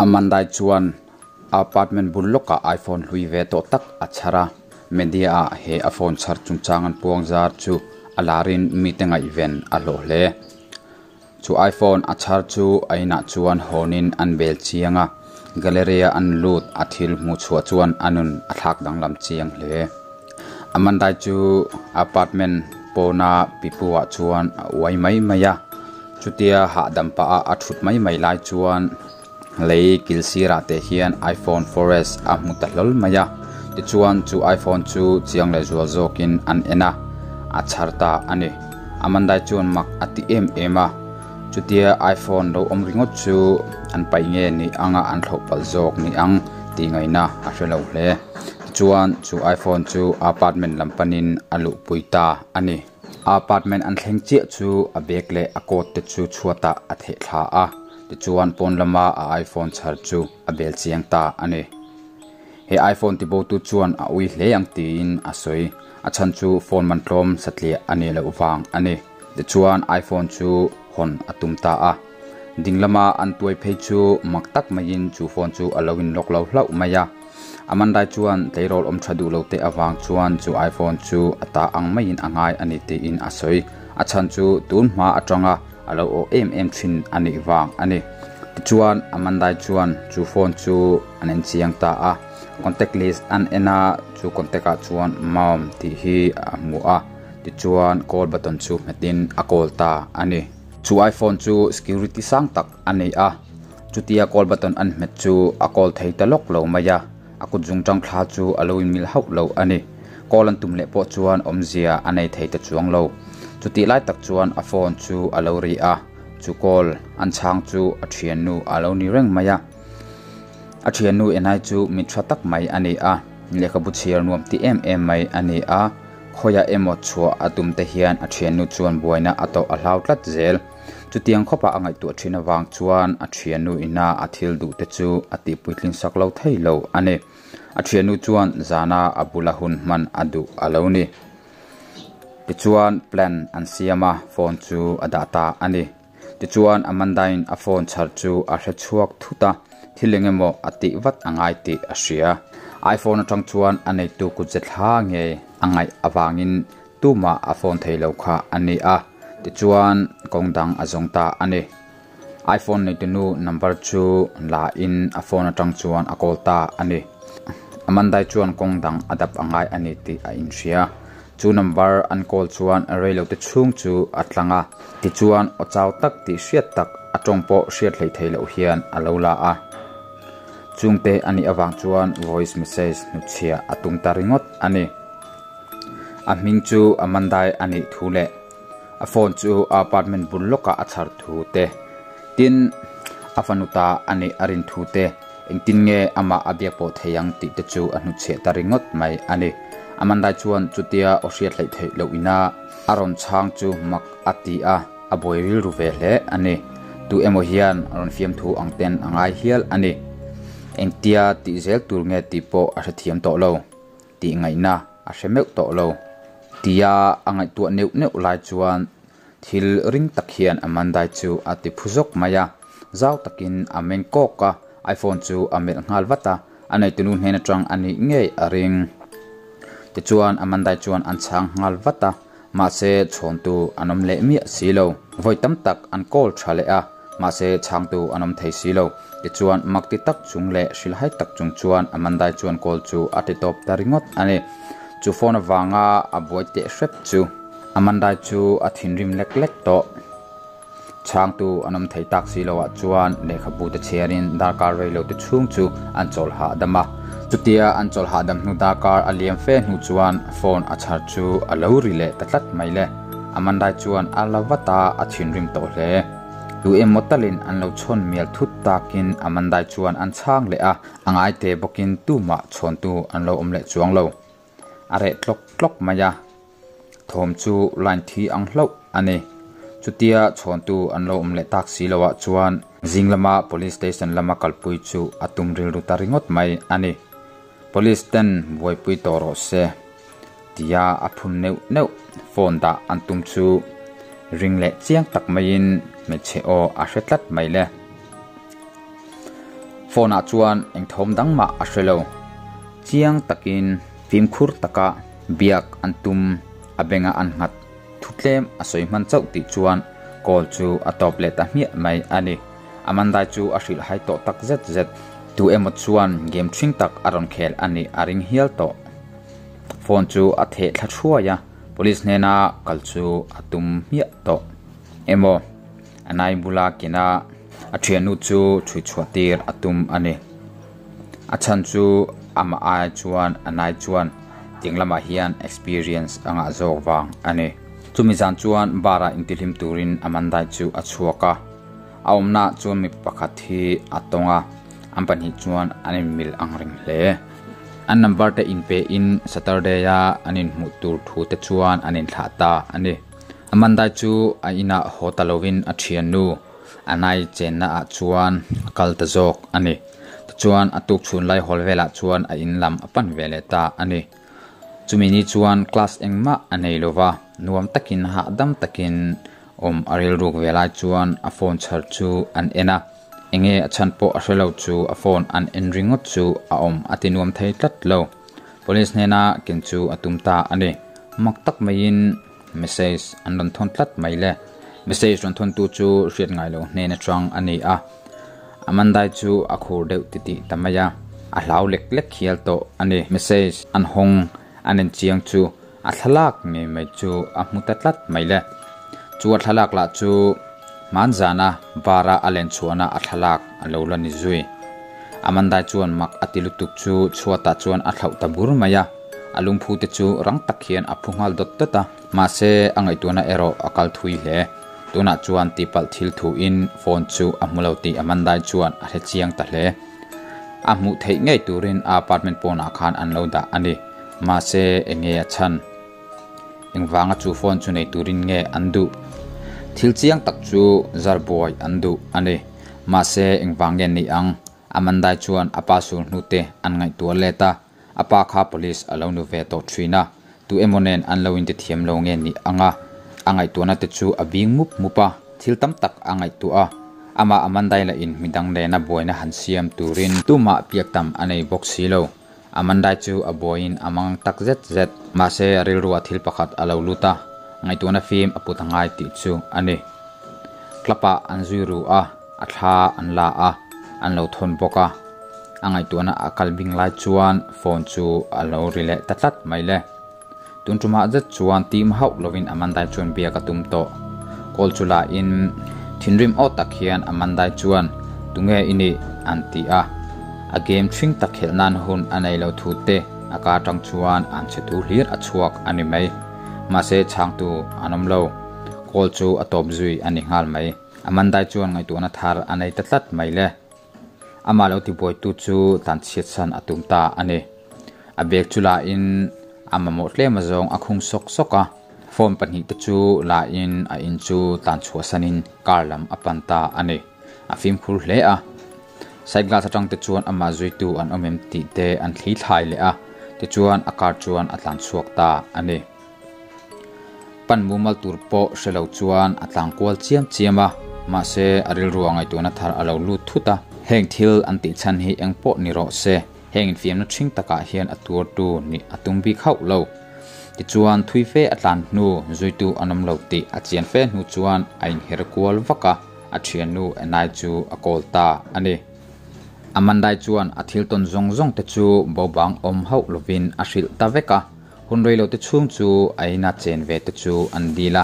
Amandai chuan a apartment bul lawkah iPhone hlui ve tawh tak a chhar a, media ah he a phone chhar chungchang an puang zar chu a larin mite ngaihven a hlawh hle. Chu iPhone a chhar chu a inah chuan hawnin an bel chiang a, gallery a an lut a thil hmuh chhuah chuan a nun a thlak danglam chiang hle. Amandai chu apartment pawna pipu ah chuan a uai mai mai a, chutia hahdam pah a a thut mai mai lai chuan lei kil sirah te hian iPhone 4S a hmu ta hlawl mai a, tichuan chu iPhone chu chiang leh zual zawkin an en a, a chhar ta a ni. Amandai chuan mak a ti em em a, chutia iPhone lo awm ringawt chu an paih nge ni anga an thlauh palh zawk ni ang tih ngaihna a hre lo hle. Tichuan chu iPhone chu apartment lam panin a luhpui ta a ni. A apartment an thleng chiah chu a bag leh a coat te chu chhuatah a theh thla a, tichuan pawn lama a iPhone chhar chu a bel chiang ta a ni. He iPhone tibotu chuan a ui hle ang tiin a sawi, a chhan chu phone man tlawm satliah a nih loh vang a ni. Tichuan iPhone chu hawn a tum ta a, ding lama an tuai phei chu mak tak maiin chu phone chu a lo in lock lo hlauh mai a. Amandai chuan tleirawl awm tha duh lo te avang chuan chu iPhone chu a ta ang maiin a ngai a ni tiin a sawi. A chhan chu tun hma atanga a lo awh em em thin a nih vang a ni. Tichuan Amandai chuan chu phone chu an en chiang ta a, contact list an en a, chu contact ah chuan Mom tih hi a hmu a, tichuan call button chu hmetin a call ta a ni. Chu iPhone chu security sang tak a nei a. Chutia call button an hmet chu a call thei ta lawk lo mai a, a kut zung tang thla chu a lo inmil hauh lo a ni. Call an tum leh pawh chuan awmzia a nei thei ta chuang lo. Chutih lai tak chuan a phone chu a lo ri a, chu call an chhang chu a thiannu a lo ni reng mai a. A thiannu Enai chu mi tha tak mai a ni a, lehkhabu chhiar nuam ti em em mai a ni a, khawiah emaw chhuah a tum te hian a thiannu chuan buaina a tawh a hlau tlat zel. Chutiang khawpah a ngaihtuah thin avang chuan a thiannu ina a thil duh te chu a tihpuitlin sak lo thei lo a ni. A thiannu chuan zana a bula hun hman a duh a lo ni. Tichuan plan an siam a, phone chu a dah ta a ni. Tichuan Amanda-in a phone chhar chu a hre chhuak thut a, thil eng emaw a tih vat a ngai tih a hria. IPhone atang chuan a neitu kutze thla ngei a ngaih avangin Tumah a phone thei lo kha a ni a, tichuan kawng dang a zawng ta a ni. IPhone neitunu number chu la in a phone atang chuan a call ta a ni. Amandai chuan kawng dang a dap a ngai a ni tih a inhria. Chu number an call chuan reilote chhung chu a tlang a, tichuan aw chau tak tih hriat tak a tawng pawh hriat hleih theih loh hian a lo la a. Chungte a nih avang chuan voice message hnutchhiah a tum ta ringawt a ni. A hming chu Amandai a nih thu leh a phone chu a apartment bul lawkah a chhar thu te, tin a fanu ta a nih a rin thu te, engtin nge amah a biak pawh thei ang tih te chu a hnutchhiah ta ringawt mai a ni. Amandai chuan chutia aw hriat hleih theih loh ina a rawn chhang chu mak a ti a, a buai rilru ve hle a ni. Tu emaw hian a rawn fiamthu ang ten a ngai hial a ni. Engtia tih zel tur nge tih pawh a hrethiam tawh lo. Tih ngaihna a hre meuh tawh lo. Tia a ngaihtuah neuh neuh lai chuan thil ring tak hian Amandai chu a ti phu zawk mai a, zau takin a meng kawk a, iPhone chu a melh nghal vat a, a neitunu hnen atang a nih ngei a ring. Tichuan Amandai chuan an chhang nghal vat a, mahse chhawntu an awm leh miah si lo. Vawi tam tak an call tha leh a, mahse chhangtu an awm thei si lo. Tichuan mak ti tak chung leh hrilhai tak chung chuan Amandai chuan call chu a ti tawp ta ringawt a ni. Chu phone avanga a buai teh hrep chu Amandai chu a thinrim lek lek tawh. Chhangtu an awm thei tak si loah chuan lehkhabu te chhiarin darkar rei lo te chhung chu an chawl hahdam a. Chutia an chawl hahdam hnu darkar a liam fe hnu chuan phone a chhar chu a lo ri leh ta tlat mai le. Amandai chuan a la vat a, a thinrim tawh hle. Tu emaw talin an lo chhawn mial thut takin Amandai chuan an chhang leh a, a ngai te bawkin tumah chhawntu an lo awm leh chuang lo. A reh tlawk tlawk mai a, thawm chu line thi ang hlauh a ni. Chutia chhawntu an lo awm leh tak si loah chuan zing lama police station lama kalpui chu a tum rilru ta ringawt mai a ni. Police ten buaipui tawh rawh se tia a phun neuh neuh phone dah an tum chu ring leh chiang tak maiin hmeichhe aw a hre tlat mai le. Phone ah chuan eng thawm dang mah a hre lo. Chiang takin fimkhur taka biak an tum a benga an nghat thu tlem a sawi hman chauh tih chuan call chu a tawp leh ta hmiah mai a ni. Amandai chu a hrilh hai tawh tak zet zet. Tu emaw chuan game ṭhing tak a rawn khel a nih a ring hial tawh. Phone chu a theh thla thuai a, police hnena kal chu a tum hmiah tawh. Emaw a nai bula kina a thiannu chu chhui chhuah tir a tum a ni. A chhan chu amah ai chuan a nai chuan tiang lamah hian experience a ngah zawk vang a ni. Chumi zan chuan bar ah intihlim turin Amandai chu a chhuak a, a awmna ah chuan mipa pakhat hi a tawng a, an pahnih chuan an inmil ang reng hle. An number te inpe in Saturday a an inhmuh tur thu te chuan an inthlah ta a ni. Amandai chu a inah haw ta lovin a thiannu Anai chenna ah chuan a kal ta zawk a ni. Tichuan a tuk chhun lai hawl velah chuan a in lam a pan ve leh ta a ni. Chumi ni chuan class engmah a nei lova, nuam takin hahdam takin awm a rilruk ve lai chuan a phone chhar chu an en a. Enge a chhan pawh a hre lo chu a phone an en ringawt chu a awm a ti nuam thei tlat lo. Police hnena ken chu a tum ta a ni. Mak tak maiin message an rawn thawn tlat mai le. Message rawn thawntu chu hriat ngai loh hnen atang a ni a. Amandai chu a khur deuh titih ta mai a, a hlau lek lek hial tawh a ni. Message an hawng an en chiang chu a thlalak ngei mai chu a hmu ta tlat mai le. Chu a thlalak lah chu hmanzana bar-a a len chhuahna a thlalak a lo la ni zui. Amandai chuan mak a ti lutuk chu chhuatah chuan a thlauh ta bur mai a, a lungphu te chu rang tak hian a phu nghal dawt dawt a. Mahse, a ngaihtuahna erawh a kal thui hle. Tunah chuan tihpalh thil thuin phone chu a hmu lo tih Amandai chuan a hre chiang ta hle. A hmuh theih ngei turin a apartment pawnah khan an lo dah a ni. Mahse, eng nge a chhan? Engvanga chu phone chu nei turin nge an duh? Thil chiang tak chu zar buai an duh a ni. Mahse, engvang nge ni ang? Amandai chuan a pa sul hnute an ngaihtuah let a. A pa kha police a lo nu ve tawh thin a, tu emaw nen an lo inti thiam lo nge ni ang a, a ngaihtuahna te chu a bing mup mup a, thil tam tak a ngaihtuah a, amah Amandai lah in midang nena buaina han siam turin tumah piak tam a nei bawk si lo. Amandai chu a buaiin a mang tak zet zet, mahse a rilruah thil pakhat a lo lut a, ngaihtuahna fim a put a ngai tih chu a ni. Club ah an zui ru a, a thla an la a, an lo thawn bawk a. A ngaihtuahna a kal bing lai chuan phone chu a lo ri leh ta tlat mai le. Tun tumah zet chuan tim hauh lovin Amandai chuan biak a tum tawh. Call chu la in thinrim aw tak hian Amandai chuan Tunge i nih? an ti a. A game ṭhing tak khelh nan hun a nei lo thu te a ka aṭang chuan an chhe thu hlir a chhuak a ni mai. Mahse chhangtu an awm lo. Call chu a tawp zui a ni nghal mai. Amandai chuan ngaihtuahna thar a nei ta tlat mai le. Amah lo tibuaitu chu tlanchhiatsan a tum ta a ni. A bag chu lahin a mamawh tlem azawng a khung sawk sawk a, phone pahnihte chu lahin a in chu tlanchhuahsanin car lam a pan ta a ni. A fimkhur hle a, side glass atangte chuan amah zuitu an awm em tih te an thli thlai leh a, tichuan a car chuan a tlanchhuak ta a ni. Pan mumal tur pawh hre lo chuan a tlang kual chiam chiam a, mahse a rilru a ngaihtuahna thar a lo lut thut a. Heng thil an tih chhan hi eng pawh ni rawh se, heng infiamna ṭhing takah hian a tuartu nih a tum bik hauh lo. Tichuan thui fe a tlan hnu zuitu an awm lo tih a chian fe hnu chuan a inher kual vak a, a ṭhiannu Enai chu a kawl ta a ni. Amandai chuan a thil tawn zawng zawng te chu bobang awm hauh lovin a hrilh ta vek a. Hun rei lote chhung chu a ina chen ve te chu an dil a,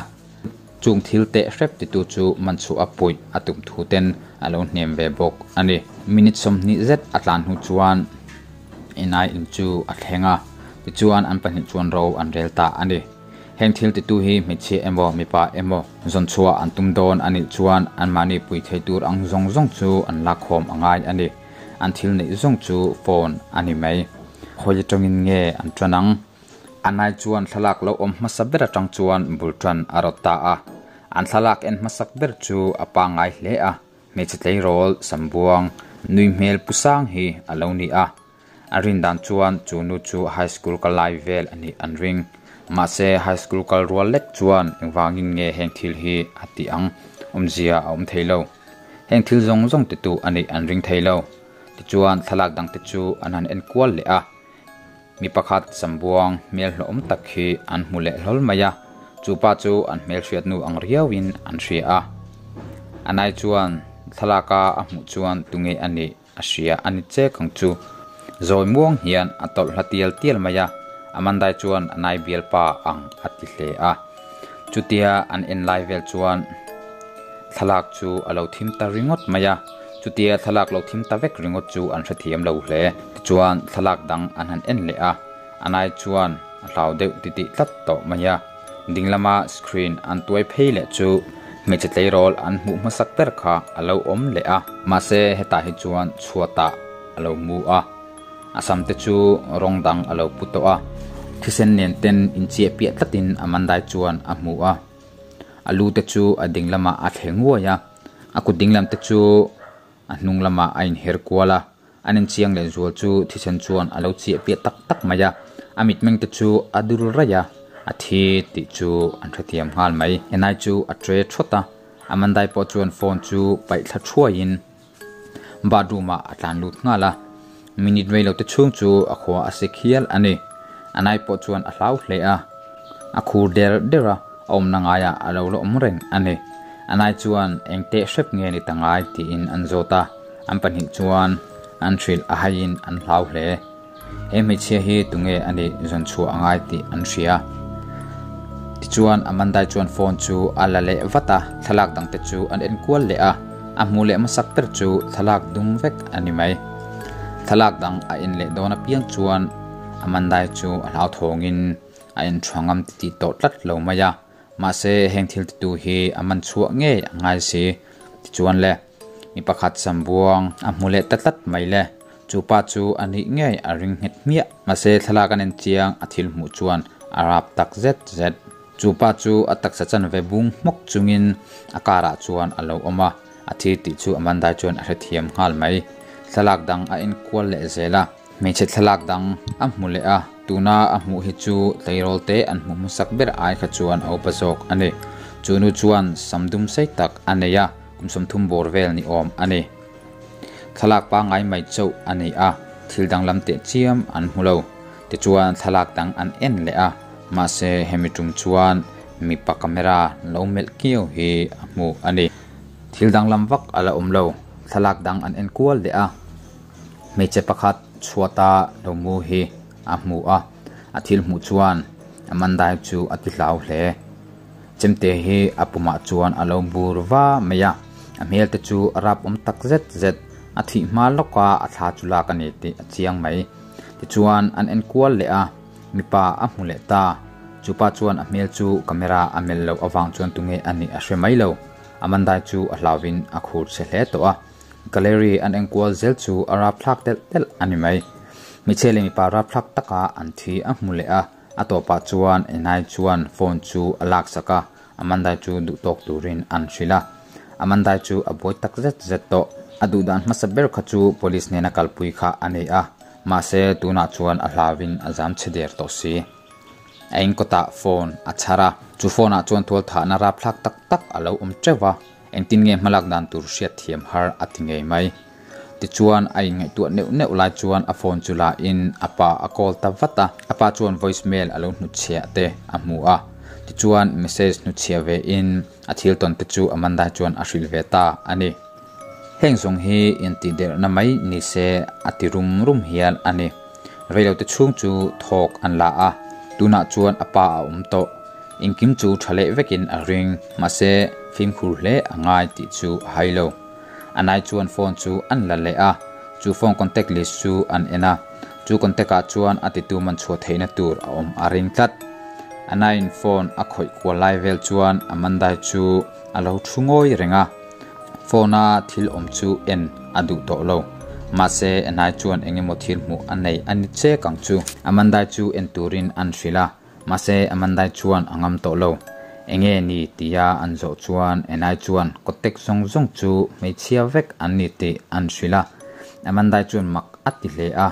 chung thil teh hrep titu chu man chhuah a puih a tum thu ten a lo hnem ve bawk a ni. Minute 20 zet a tlan hnu chuan inai in chu a thleng a, tichuan an pahnih chuan ro an rel ta a ni. Heng thil titu hi hmeichhia emaw mipa emaw zawn chhuah an tum dawn a nih chuan anmahni pui thei tur ang zawng zawng chu an lakkhawm a ngai a ni. An thil neih zawng chu phone a ni mai. Khawi atangin nge an tan ang? A nai chuan thlalak lo awm hmasa ber atang chuan bul tan a rawt ta a. An thlalak en hmasak ber chu a pangngai hle a, hmeichhe tleirawl sambuang nui hmel pu sang hi a lo ni a. A rin dan chuan chu nu chu high school kal lai vel a nih an ring. Mahse high school kal rual lek chuan engvangin nge heng thil hi a tih ang? Awmzia a awm thei lo. Heng thil zawng zawng titu a nih an ring thei lo. Tichuan thlalak dangte chu an han en kual leh a, mi pakhat sambuang hmel hlawhawm tak hi an hmu leh hlawl mai a, chu pa chu an hmelhriat nu ang riauin an hria a. Anai chuan thlalaka a hmuh chuan tunge a nih a hria a ni chek ang chu. Zawi muang hian a tawlh hla tial tial mai a, Amandai chuan a nai bialpa ang a ti hle a. Chutia an en lai vel chuan thlalak chu a lo thim ta ringawt mai a, chutia thlalak lo thim ta vek ringawt chu an hrethiam lo hle. Tichuan thlalak dang an han en leh a, a nai chuan a hlau deuh titih tlat tawh mai a. Dinglama screen an tuai phei leh chu hmeichhe tleirawl an hmuh hmasak ber kha a lo awm leh a, mahse hetah hi chuan chhuatah a lo mu a, a sam te chu rawng dang a lo pu tawh a, thisen nen ten inchiah piah tlatin Amandai chuan a hmu a, a lu te chu a dinglamah a thle nguai a, a kut dinglam te chu a hnung lamah a inher kual a, an inchiang leh zual chu thisen chuan a lo chiah piah tak tak mai a, a mitmeng te chu a dul raih a, a thi tih chu an hrethiam nghal mai. Enai chu a tre thawt a, Amandai pawh chuan phone chu paih thla thuaiin bathroom ah a tlan lut nghal a, minute rei lo te chhung chu a khua a sik hial a ni. Anai pawh chuan a hlau hle a, a khur der der a, a awmna ngaiah a lo la awm reng a ni. Anai chuan eng teh hrep nge ni ta ngai tiin an zawt a, an pahnih chuan an hrilh a haiin an hlau hle. He hmeichhia hi tunge a nih zawn chhuah a ngai tih an hria. Tichuan Amandai chuan phone chu a la leh vat a, thlalak dangte chu an en kual leh a, a hmuh leh hmasak ber chu thlalak dum vek a ni mai. Thlalak dang a en leh dawn apiang chuan Amandai chu a hlauthawngin a en tha ngam titih tawh tlat lo mai a, mahse heng thil titu hi a man chhuah ngei a ngai si. Tichuan le. Mi pakhat sambuang a hmu leh ta tlat mai le. Chu pa chu a nih ngei a ring nghet hmiah. Mahse thlalak an en chiang a thil hmuh chuan a rap tak zet zet. Chu pa chu a taksa chanve bung hmawk chungin a car ah chuan a lo awm a, a thi tih chu Amanda chuan a hrethiam nghal mai. Thlalak dang a enkual leh zel a, hmeichhe thlalak dang a hmu leh a, tuna a hmuh hi chu tleirawl te an hmuh hmasak ber ai kha chuan a upa zawk a ni. Chu nu chuan sam dum sei tak a nei a. Kum 30 bawr vel ni awm a ni. Thlalak pangngai mai chauh a ni a, thil danglam teh chiam an hmu lo. Tichuan thlalak dang an en leh a, mahse hemi tum chuan mipa camera lo melh kiau hi a hmu a ni. Thil danglam vak a la awm lo, thlalak dang an en kual leh a, hmeichhe pakhat chhuata lo mu hi a hmu a, a thil hmuh chuan Amandai chu a ti hlau hle. Chemte hi a pumah chuan a lo bur va mai a, a hmel te chu a rap awm tak zet zet, a thih hma lawka a thla chu lak a ni tih a chiang mai. Tichuan an en kual leh a, mipa a hmu leh ta. Chupa chuan a hmel chu camera a melh loh avang chuan tunge a nih a hre mai lo. Amandai chu a hlauhin a khur chhe hle tawh a, gallery an en kual zel chu a rapthlak telh telh a ni mai. Hmeichhia leh mipa rapthlak taka an thi a hmu leh a. A tawpah chuan Enai chuan phone chu a laksak a, Amandai chu duh tawk turin an hrilh a. Amandai chu a buai tak zet zet tawh. A duh dan hmasa ber kha chu police nena kalpui kha a nei a, mahse tunah chuan a hlauin a zam chhe der tawh si. A inkawtah phone a chhar a, chu phone ah chuan tualthahna rapthlak tak tak a lo awm teuh va, engtin nge hmalak dan tur hriat thiam har a ti ngei mai. Tichuan, a inngaihtuah neuh neuh lai chuan a phone chu la in a pa a call ta vat a. A pa chuan voice mail a lo hnutchhiah te a hmu a. Tichuan, message hnutchhiah ve in a thil tawn te chu Amanda chuan a hrilh ve ta a ni. Heng zawng hi intihderhna mai ni se a ti rum rum hial a ni. Reilote chhung chu thawk an la a, tunah chuan a pa a awm tawh. Engkim chu tha leh vekin a ring, mahse fimkhur hle a ngai tih chu a hai lo. A nai chuan phone chu an la leh a, chu phone contact list chu an en a, chu contact ah chuan a titu man chhuah theihna tur a awm a ring tlat. A naiin phone a khawih kual lai vel chuan Amandai chu a lo thu ngawi reng a, phone a thil awm chu en a duh tawh lo. Mahse a nai chuan eng emaw thil hmuh a nei a ni chek ang chu. Amandai chu en turin an hrilh a. Mahse, Amandai chuan a ngam tawh lo. Enge ni tia an zawh chuan Enai chuan kawttek zawng zawng chu hmeichhia vek an ni tih an hrilh a. Amandai chuan mak a ti hle a.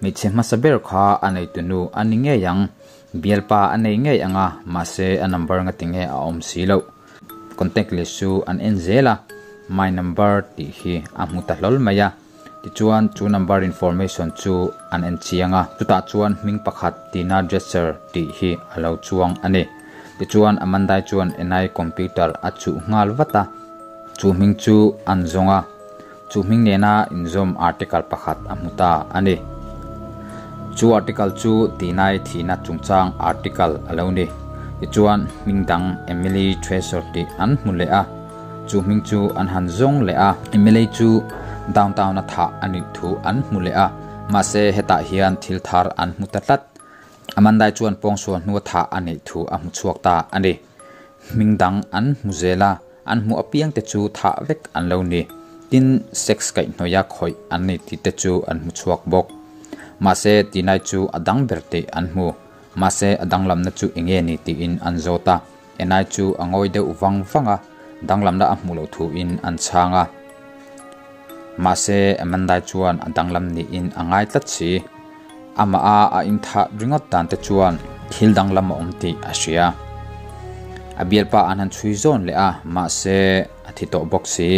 Hmeichhe hmasa ber kha a neitunu a ni ngei ang. Bialpa a nei ngei ang a, mahse a number nga tinge a awm si loh. Contact list chu an en zel a, my number tih hi a hmu ta hlawl mai a. Tichuan chu number information chu an en chiang a, chutah chuan hming pakhat Tina Dresser tih hi a lo chuang a ni. Tichuan Amandai chuan Enai computer a chuh nghal vat a, chu hming chu an zawng a, chu hming nena inzawm article pakhat a hmu ta a ni. Chu article chu Tinai thihna chungchang article a lo ni. Tichuan hming dang Emily Tresor tih an hmu leh a, chu hming chu an han zawng leh a. Emily chu downtown a thah a nih thu an hmu leh a, mahse hetah hian thil thar an hmu ta tlat. Amandai chuan pawngsual hnua thah a neih thu a hmu chhuak ta a ni. Hming dang an hmu zel a, an hmuh apiangte chu thah vek an lo ni. Tin, sex kaihhnawih a khawih an ni tih te chu an hmu chhuak bawk. Mahse, Tinai chu a dang ber tih an hmu. Mahse, a danglamna chu enge ni tiin an zawt a. Enai chu a ngawi deuh vang vang a, danglamna a hmuh loh thuin an chhang a. Mahse, Amandai chuan a danglam niin a ngai tlat si. Amah a a inthah ringawt dan te chuan thil danglam a awm tih a hria. A bialpa an han chhui zawn leh a, mahse a thi tawh bawk si.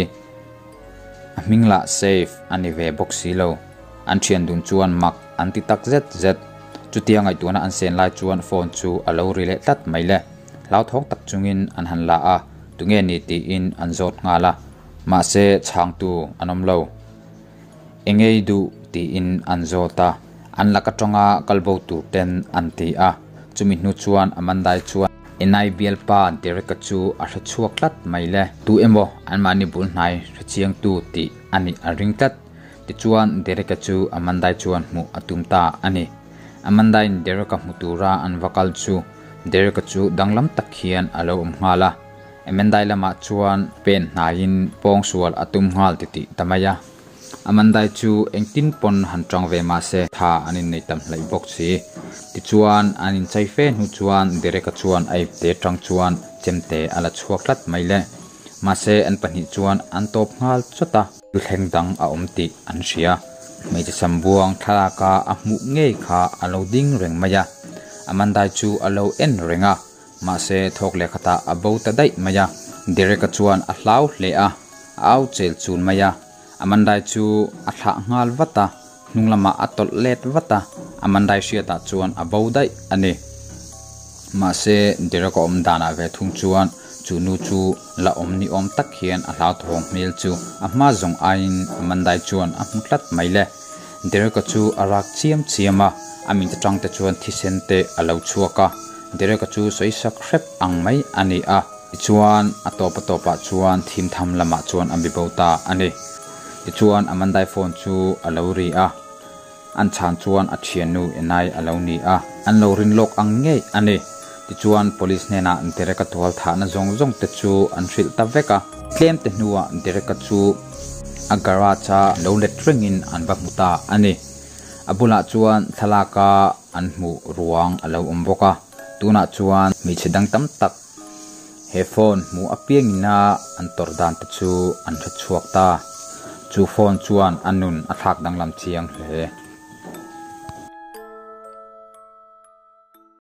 A hming lah safe a ni ve bawk si lo. An thian dun chuan mak an ti tak zet zet. Chutia ngaihtuahna an sen lai chuan phone chu a lo ri leh tlat mai le. Hlauthawng tak chungin an han la a, tunge ni tiin an zawt nghal a. Mahse chhangtu an awm lo. Engei duh tiin an zawt a, an lak atanga kalbo tur ten an ti a. Chumi hnu chuan Amandai chuan Enai bialpa Derek-a chu a hre chhuak tlat mai le. Tu emaw anmahni bul hnai hre chiangtu tih a nih a ring tlat. Tichuan Derek-a chu Amandai chuan hmuh a tum ta a ni. Amandaiin Derek-a hmu tura an va kal chu Derek-a chu danglam tak hian a lo awm nghal a. Amandai lamah chuan pen hnaiin pawngsual a tum nghal titih ta mai a. Amandai chu engtin pawn han tang ve mah se tha an innei tam hleih bawk si. Tichuan an inchai fe hnu chuan Derek-a chuan a ipte tang chuan chemte a la chhuak tlat mai le. Mahse an pahnih chuan an tawp nghal chawt a. Thuthleng dang a awm tih an hria. Hmeichhe sambuang thlalaka a hmuh ngei kha a lo ding reng mai a. Amandai chu a lo en reng a. Mahse, thawk leh khatah a bo ta daih mai a. Derek-a chuan a hlau hle a, a au chel chul mai a. Amandai chu a thlah nghal vat a, hnung lamah a tawlh let vat a, Amandai hriatah chuan a bo daih a ni. Mahse, Derek-a awm danah ve thung chuan chu nu chu la awm ni awm tak hian a hlauthawng hmel chu a hma zawng aiin Amandai chuan a hmu tlat mai le. Derek-a chu a rak chiam chiam a, a mit atang te chuan thisen te a lo chhuak a. Derek-a chu sawi sak hrep ang mai a ni a, tichuan a tawp a tawpah chuan thim tham lamah chuan a bi bo ta a ni. Tichuan Amandai phone chu a lo ri a, an chhan chuan a thiannu Enai a lo ni a, an lo rin lawk ang ngei a ni. Tichuan police hnenah Derek-a tual thahna zawng zawng te chu an hrilh ta vek a. Tlem te hnuah Derek-a chu a garage-a lo let rengin an va hmu ta a ni. A bulah chuan thlalaka an hmuh ruang a lo awm bawk a, tunah chuan hmeichhe dang tam tak he phone hmuh apiangina an tawrh dan te chu an hre chhuak ta. Chu phone chuan a nun a thlak danglam chiang hle.